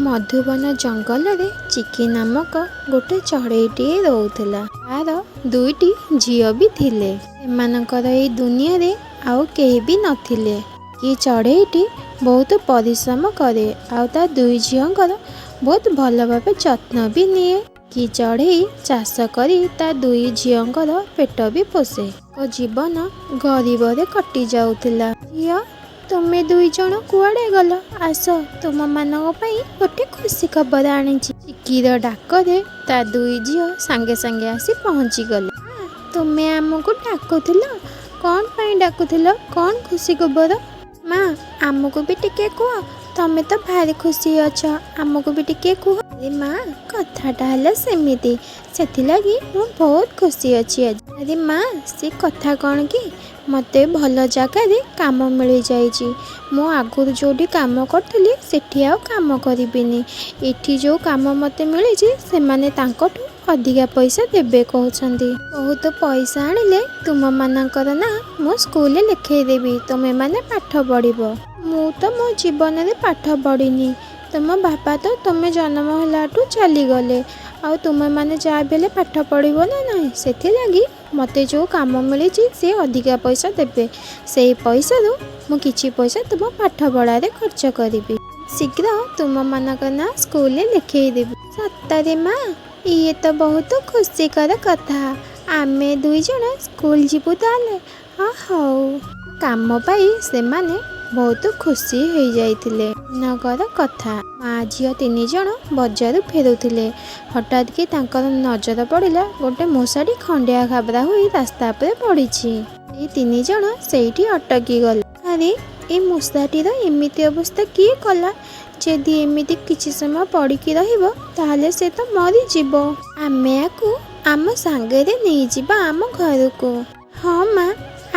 ମଧୁବନ ଜଙ୍ଗଲରେ ଚିକି ନାମକ ଗୋଟେ ଚଢ଼େଇଟିଏ ରହୁଥିଲା। ତାର ଦୁଇଟି ଝିଅ ବି ଥିଲେ। ସେମାନଙ୍କର ଏଇ ଦୁନିଆରେ ଆଉ କେହି ବି ନଥିଲେ। କି ଚଢ଼େଇଟି ବହୁତ ପରିଶ୍ରମ କରେ ଆଉ ତା ଦୁଇ ଝିଅଙ୍କର ବହୁତ ଭଲ ଭାବେ ଯତ୍ନ ବି ନିଏ। କି ଚଢ଼େଇ ଚାଷ କରି ତା ଦୁଇ ଝିଅଙ୍କର ପେଟ ବି ପୋଷେ। ତାଙ୍କ ଜୀବନ ଗରିବରେ କଟି ଯାଉଥିଲା। ଝିଅ, ତୁମେ ଦୁଇ ଜଣ କୁଆଡ଼େ ଗଲ? ଆସ, ତୁମମାନଙ୍କ ପାଇଁ ଗୋଟେ ଖୁସି ଖବର ଆଣିଛି। ଚିକିର ଡାକରେ ତା ଦୁଇ ଝିଅ ସାଙ୍ଗେ ସାଙ୍ଗେ ଆସି ପହଞ୍ଚିଗଲେ। ମା, ତୁମେ ଆମକୁ ଡାକୁଥିଲ? କ'ଣ ପାଇଁ ଡାକୁଥିଲ? କ'ଣ ଖୁସି ଖବର? ମା, ଆମକୁ ବି ଟିକେ କୁହ। ତମେ ତ ଭାରି ଖୁସି ଅଛ, ଆମକୁ ବି ଟିକେ କୁହ। ଆରେ ମା, କଥାଟା ହେଲା ସେମିତି, ସେଥିଲାଗି ମୁଁ ବହୁତ ଖୁସି ଅଛି ଆଜି। ଆରେ ମା, ସେ କଥା କ'ଣ କି, ମୋତେ ଭଲ ଜାଗାରେ କାମ ମିଳିଯାଇଛି। ମୁଁ ଆଗରୁ ଯେଉଁଠି କାମ କରୁଥିଲି, ସେଠି ଆଉ କାମ କରିବିନି। ଏଠି ଯେଉଁ କାମ ମୋତେ ମିଳିଛି, ସେମାନେ ତାଙ୍କଠୁ ଅଧିକା ପଇସା ଦେବେ କହୁଛନ୍ତି। ବହୁତ ପଇସା ଆଣିଲେ ତୁମମାନଙ୍କର ନାଁ ମୁଁ ସ୍କୁଲରେ ଲେଖେଇଦେବି, ତୁମେମାନେ ପାଠ ପଢ଼ିବ। ମୁଁ ତ ମୋ ଜୀବନରେ ପାଠ ପଢ଼ିନି। ତୁମ ବାପା ତ ତୁମେ ଜନ୍ମ ହେଲାଠୁ ଚାଲିଗଲେ। ଆଉ ତୁମେମାନେ ଯାହା ବି ହେଲେ ପାଠ ପଢ଼ିବ ନା ନାହିଁ? ସେଥିଲାଗି ମୋତେ ଯେଉଁ କାମ ମିଳିଛି, ସେ ଅଧିକା ପଇସା ଦେବେ। ସେଇ ପଇସାରୁ ମୁଁ କିଛି ପଇସା ତୁମ ପାଠପଢ଼ାରେ ଖର୍ଚ୍ଚ କରିବି। ଶୀଘ୍ର ତୁମମାନଙ୍କ ନାଁ ସ୍କୁଲରେ ଲେଖେଇଦେବି। ସତରେ ମା, ଇଏ ତ ବହୁତ ଖୁସିକର କଥା। ଆମେ ଦୁଇ ଜଣ ସ୍କୁଲ ଯିବୁ ତାହେଲେ? ହଁ, ହଉ। କାମ ପାଇ ସେମାନେ ବହୁତ ଖୁସି ହେଇଯାଇଥିଲେ। ଦିନକର କଥା, ମା ଝିଅ ତିନି ଜଣ ବଜାରରୁ ଫେରୁଥିଲେ। ହଠାତ୍ କି ତାଙ୍କର ନଜର ପଡ଼ିଲା, ଗୋଟେ ମୂଷାଟି ଖଣ୍ଡିଆ ଖାବରା ହୋଇ ରାସ୍ତା ଉପରେ ପଡ଼ିଛି। ଏଇ ତିନି ଜଣ ସେଇଠି ଅଟକି ଗଲେ। ଆରେ, ଏ ମୂଷାଟିର ଏମିତି ଅବସ୍ଥା କିଏ କଲା? ଯଦି ଏମିତି କିଛି ସମୟ ପଡ଼ିକି ରହିବ, ତାହେଲେ ସେ ତ ମରିଯିବ। ଆମେ ୟାକୁ ଆମ ସାଙ୍ଗରେ ନେଇଯିବା ଆମ ଘରକୁ। ହଁ ମା,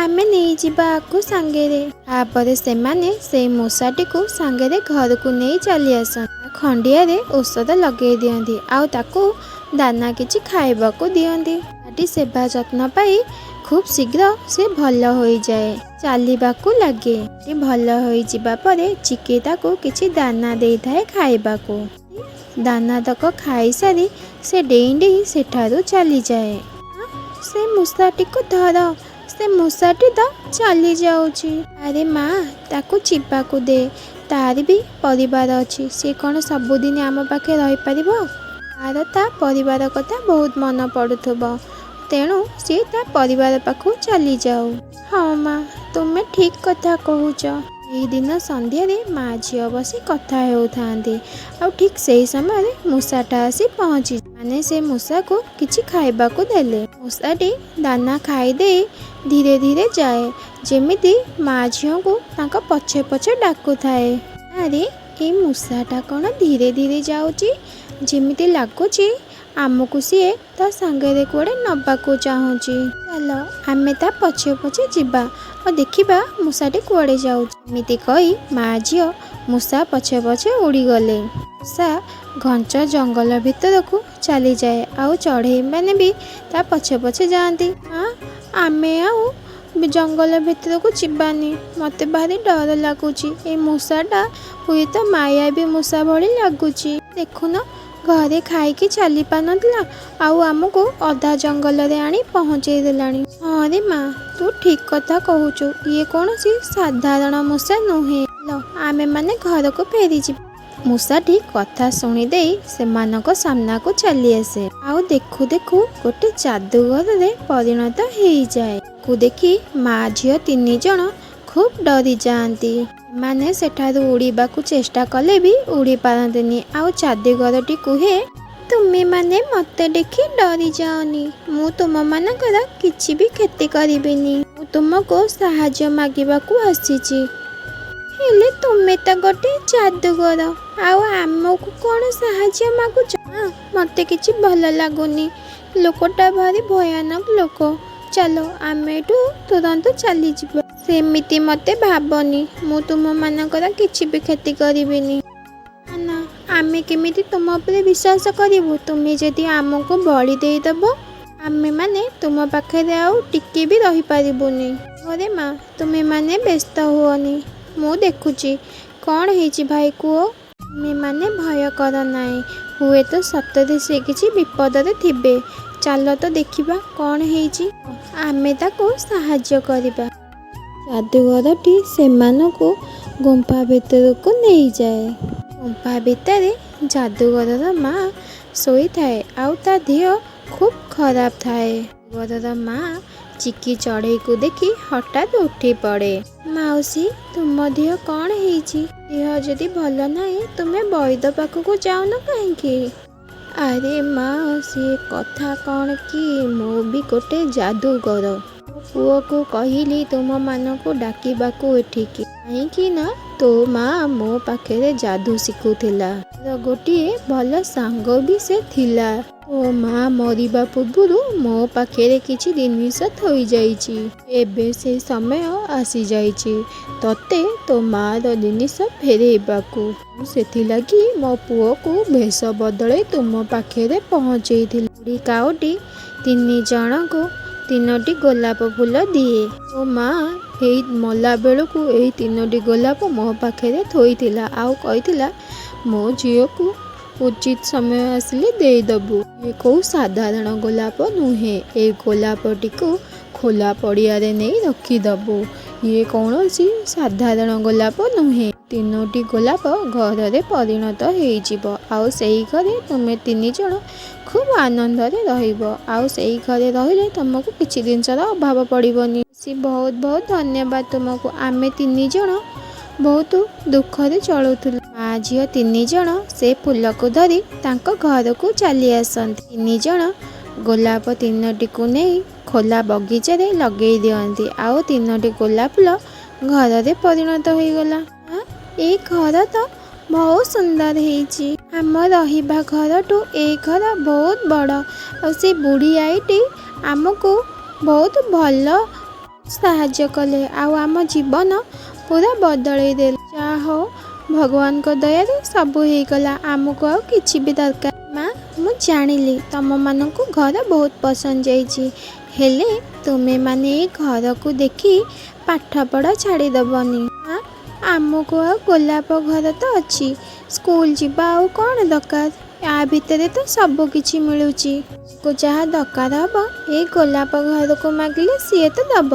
ଆମେ ନେଇଯିବା ଆକୁ ସାଙ୍ଗରେ। ତାପରେ ସେମାନେ ସେଇ ମୂଷାଟିକୁ ସାଙ୍ଗରେ ଘରକୁ ନେଇ ଚାଲି ଆସନ୍ତି। ଖଣ୍ଡିଆରେ ଔଷଧ ଲଗେଇ ଦିଅନ୍ତି ଆଉ ତାକୁ ଦାନା କିଛି ଖାଇବାକୁ ଦିଅନ୍ତି। ଟି ସେବା ଯତ୍ନ ପାଇ ଖୁବ୍ ଶୀଘ୍ର ସେ ଭଲ ହୋଇଯାଏ, ଚାଲିବାକୁ ଲାଗେ। ଭଲ ହୋଇଯିବା ପରେ ଚିକି ତାକୁ କିଛି ଦାନା ଦେଇଥାଏ ଖାଇବାକୁ। ଦାନା ତକ ଖାଇସାରି ସେ ଡେଇଁ ଡେଇଁ ସେଠାରୁ ଚାଲିଯାଏ। ସେ ମୂଷାଟିକୁ ଧର, ସେ ମୂଷାଟି ତ ଚାଲି ଯାଉଛି। ଆରେ ମା, ତାକୁ ଯିବାକୁ ଦେ। ତାର ବି ପରିବାର ଅଛି। ସେ କ'ଣ ସବୁଦିନ ଆମ ପାଖେ ରହିପାରିବ? ତାର ତା ପରିବାର କଥା ବହୁତ ମନେ ପଡ଼ୁଥିବ। ତେଣୁ ସିଏ ତା ପରିବାର ପାଖକୁ ଚାଲିଯାଉ। ହଁ ମା, ତୁମେ ଠିକ୍ କଥା କହୁଛ। ଏହିଦିନ ସନ୍ଧ୍ୟାରେ ମା ଝିଅ ବସି କଥା ହେଉଥାନ୍ତି ଆଉ ଠିକ୍ ସେଇ ସମୟରେ ମୂଷାଟା ଆସି ପହଞ୍ଚି ମାନେ ସେ ମୂଷାକୁ କିଛି ଖାଇବାକୁ ଦେଲେ। ମୂଷାଟି ଦାନା ଖାଇଦେଇ ଧୀରେ ଧୀରେ ଯାଏ, ଯେମିତି ମା ଝିଅଙ୍କୁ ତାଙ୍କ ପଛେ ପଛେ ଡାକୁଥାଏ। ଆରେ, ଏଇ ମୂଷାଟା କ'ଣ ଧୀରେ ଧୀରେ ଯାଉଛି? ଯେମିତି ଲାଗୁଛି ଆମକୁ ସିଏ ତା ସାଙ୍ଗରେ କୁଆଡ଼େ ନେବାକୁ ଚାହୁଁଛି। ଚାଲ, ଆମେ ତା ପଛେ ପଛେ ଯିବା ଆଉ ଦେଖିବା ମୂଷାଟି କୁଆଡ଼େ ଯାଉଛି। ଏମିତି କହି ମା ଝିଅ ମୂଷା ପଛେ ପଛେ ଉଡ଼ିଗଲେ। ମୂଷା ଘଞ୍ଚ ଜଙ୍ଗଲ ଭିତରକୁ ଚାଲିଯାଏ ଆଉ ଚଢ଼େଇମାନେ ବି ତା ପଛେ ପଛେ ଯାଆନ୍ତି। ମା, ଆମେ ଆଉ ଜଙ୍ଗଲ ଭିତରକୁ ଯିବାନି। ମୋତେ ଭାରି ଡର ଲାଗୁଛି। ଏ ମୂଷାଟା ହୁଏତ ମାୟାବୀ ମୂଷା ଭଳି ଲାଗୁଛି। ଦେଖୁନ, ଘରେ ଖାଇକି ଚାଲି ପାରୁନଥିଲା ଆଉ ଆମକୁ ଅଧା ଜଙ୍ଗଲରେ ଆଣି ପହଞ୍ଚେଇ ଦେଲାଣି। ହଁ ରେ ମା, ତୁ ଠିକ୍ କଥା କହୁଛୁ। ଇଏ କୌଣସି ସାଧାରଣ ମୂଷା ନୁହେଁ। ଚାଲ, ଆମେମାନେ ଘରକୁ ଫେରିଯିବା। ମୂଷାଟି କଥା ଶୁଣିଦେଇ ସେମାନଙ୍କ ସାମ୍ନାକୁ ଚାଲି ଆସେ ଆଉ ଦେଖୁ ଦେଖୁ ଗୋଟେ ଯାଦୁଗରରେ ପରିଣତ ହେଇଯାଏ। ତାକୁ ଦେଖି ମା ଝିଅ ତିନି ଜଣ ଖୁବ୍ ଡରିଯାଆନ୍ତି। ସେମାନେ ସେଠାରୁ ଉଡ଼ିବାକୁ ଚେଷ୍ଟା କଲେ ବି ଉଡ଼ି ପାରନ୍ତିନି। ଆଉ ଯାଦୁଗରଟି କୁହେ, ତୁମେମାନେ ମୋତେ ଦେଖି ଡରିଯାଅନି। ମୁଁ ତୁମମାନଙ୍କର କିଛି ବି କ୍ଷତି କରିବିନି। ମୁଁ ତୁମକୁ ସାହାଯ୍ୟ ମାଗିବାକୁ ଆସିଛି। ହେଲେ ତୁମେ ତ ଗୋଟେ ଯାଦୁଗର, ଆଉ ଆମକୁ କ'ଣ ସାହାଯ୍ୟ ମାଗୁଛ? ମୋତେ କିଛି ଭଲ ଲାଗୁନି। ଲୋକଟା ଭାରି ଭୟାନକ ଲୋକ। ଚାଲ, ଆମେ ଏଠୁ ତୁରନ୍ତ ଚାଲିଯିବା। ସେମିତି ମୋତେ ଭାବନି। ମୁଁ ତୁମମାନଙ୍କର କିଛି ବି କ୍ଷତି କରିବିନି। ନା ନା, ଆମେ କେମିତି ତୁମ ଉପରେ ବିଶ୍ୱାସ କରିବୁ? ତୁମେ ଯଦି ଆମକୁ ବଳି ଦେଇଦେବ, ଆମେମାନେ ତୁମ ପାଖରେ ଆଉ ଟିକେ ବି ରହିପାରିବୁନି। ଆରେ ମା, ତୁମେମାନେ ବ୍ୟସ୍ତ ହୁଅନି, ମୁଁ ଦେଖୁଛି। କ'ଣ ହେଇଛି ଭାଇ, କୁହ। ତୁମେମାନେ ଭୟ କର ନାହିଁ, ହୁଏତ ସତରେ ସେ କିଛି ବିପଦରେ ଥିବେ। ଚାଲ ତ ଦେଖିବା କ'ଣ ହେଇଛି, ଆମେ ତାକୁ ସାହାଯ୍ୟ କରିବା। ଯାଦୁଗରଟି ସେମାନଙ୍କୁ ଗୁମ୍ଫା ଭିତରକୁ ନେଇଯାଏ। ଗୁମ୍ଫା ଭିତରେ ଯାଦୁଗରର ମା ଶୋଇଥାଏ ଆଉ ତା ଦେହ ଖୁବ୍ ଖରାପ ଥାଏ। ଯାଦୁଗରର ମା ଚିକି ଚଢ଼େଇକୁ ଦେଖି ହଠାତ୍ ଉଠି ପଡ଼େ। ମାଉସୀ, ତୁମ ଦେହ କ'ଣ ହେଇଛି? ଦେହ ଯଦି ଭଲ ନାହିଁ, ତୁମେ ବୈଦ ପାଖକୁ ଯାଉନ କାହିଁକି? ଆରେ ମା, ସେ କଥା କ'ଣ କି, ମୁଁ ବି ଗୋଟେ ଯାଦୁଗର। ମୋ ପୁଅକୁ କହିଲି ତୁମମାନଙ୍କୁ ଡାକିବାକୁ ଏଠିକି, କାହିଁକି ନା ତୋ ମା ମୋ ପାଖରେ ଯାଦୁ ଶିଖୁଥିଲା। ମୋର ଗୋଟିଏ ଭଲ ସାଙ୍ଗ ବି ସେ ଥିଲା। ତୋ ମା ମରିବା ପୂର୍ବରୁ ମୋ ପାଖରେ କିଛି ଜିନିଷ ଥୋଇଯାଇଛି। ଏବେ ସେ ସମୟ ଆସିଯାଇଛି ତତେ ତୋ ମାର ଜିନିଷ ଫେରେଇବାକୁ। ମୁଁ ସେଥିଲାଗି ମୋ ପୁଅକୁ ଭେଷ ବଦଳେଇ ତୁମ ପାଖରେ ପହଞ୍ଚେଇଥିଲି। ବୁଢ଼ୀ କାଉଟି ତିନି ଜଣଙ୍କୁ ତିନୋଟି ଗୋଲାପ ଫୁଲ ଦିଏ। ତୋ ମା ଏଇ ମଲା ବେଳକୁ ଏଇ ତିନୋଟି ଗୋଲାପ ମୋ ପାଖରେ ଥୋଇଥିଲା ଆଉ କହିଥିଲା, ମୋ ଝିଅକୁ ଉଚିତ ସମୟ ଆସିଲେ ଦେଇଦେବୁ। ଇଏ କୋଉ ସାଧାରଣ ଗୋଲାପ ନୁହେଁ। ଏ ଗୋଲାପଟିକୁ ଖୋଲା ପଡ଼ିଆରେ ନେଇ ରଖିଦେବୁ। ଇଏ କୌଣସି ସାଧାରଣ ଗୋଲାପ ନୁହେଁ। ତିନୋଟି ଗୋଲାପ ଘରରେ ପରିଣତ ହେଇଯିବ ଆଉ ସେଇ ଘରେ ତୁମେ ତିନି ଜଣ ଖୁବ୍ ଆନନ୍ଦରେ ରହିବ। ଆଉ ସେଇ ଘରେ ରହିଲେ ତୁମକୁ କିଛି ଜିନିଷର ଅଭାବ ପଡ଼ିବନି। ବହୁତ ବହୁତ ଧନ୍ୟବାଦ ତୁମକୁ। ଆମେ ତିନି ଜଣ ବହୁତ ଦୁଃଖରେ ଚଳୁଥିଲୁ। ମା ଝିଅ ତିନି ଜଣ ସେ ଫୁଲକୁ ଧରି ତାଙ୍କ ଘରକୁ ଚାଲି ଆସନ୍ତି। ତିନି ଜଣ ଗୋଲାପ ତିନୋଟିକୁ ନେଇ ଖୋଲା ବଗିଚାରେ ଲଗେଇ ଦିଅନ୍ତି ଆଉ ତିନୋଟି ଗୋଲାପ ଫୁଲ ଘରରେ ପରିଣତ ହୋଇଗଲା। ମା, ଏଇ ଘର ତ ବହୁତ ସୁନ୍ଦର ହେଇଛି। ଆମ ରହିବା ଘରଠୁ ଏ ଘର ବହୁତ ବଡ଼। ଆଉ ସେ ବୁଢ଼ୀ ଆଈଟି ଆମକୁ ବହୁତ ଭଲ ସାହାଯ୍ୟ କଲେ ଆଉ ଆମ ଜୀବନ ପୁରା ବଦଳେଇ ଦେଲେ। ଯାହା ହଉ, ଭଗବାନଙ୍କ ଦୟାରେ ସବୁ ହେଇଗଲା। ଆମକୁ ଆଉ କିଛି ବି ଦରକାର। ମା, ମୁଁ ଜାଣିଲି ତମମାନଙ୍କୁ ଘର ବହୁତ ପସନ୍ଦ ଯାଇଛି, ହେଲେ ତୁମେମାନେ ଏଇ ଘରକୁ ଦେଖି ପାଠପଢ଼ା ଛାଡ଼ିଦେବନି। ମା, ଆମକୁ ଆଉ ଗୋଲାପ ଘର ତ ଅଛି, ସ୍କୁଲ ଯିବା ଆଉ କ'ଣ ଦରକାର? ୟା ଭିତରେ ତ ସବୁ କିଛି ମିଳୁଛି। କୁ ଯାହା ଦରକାର ହବ, ଏଇ ଗୋଲାପ ଘରକୁ ମାଗିଲେ ସିଏ ତ ଦବ।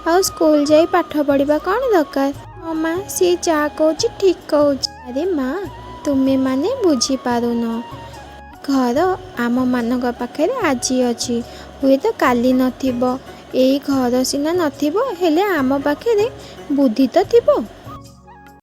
ଆଉ ସ୍କୁଲ ଯାଇ ପାଠ ପଢ଼ିବା କ'ଣ ଦରକାର? ହଁ ମା, ସିଏ ଯାହା କହୁଛି ଠିକ୍ କହୁଛି। ଆରେ ମା, ତୁମେମାନେ ବୁଝିପାରୁନ। ଘର ଆମମାନଙ୍କ ପାଖରେ ଆଜି ଅଛି, ହୁଏତ କାଲି ନଥିବ। ଏଇ ଘର ସିନା ନଥିବ, ହେଲେ ଆମ ପାଖରେ ବୁଦ୍ଧି ତ ଥିବ।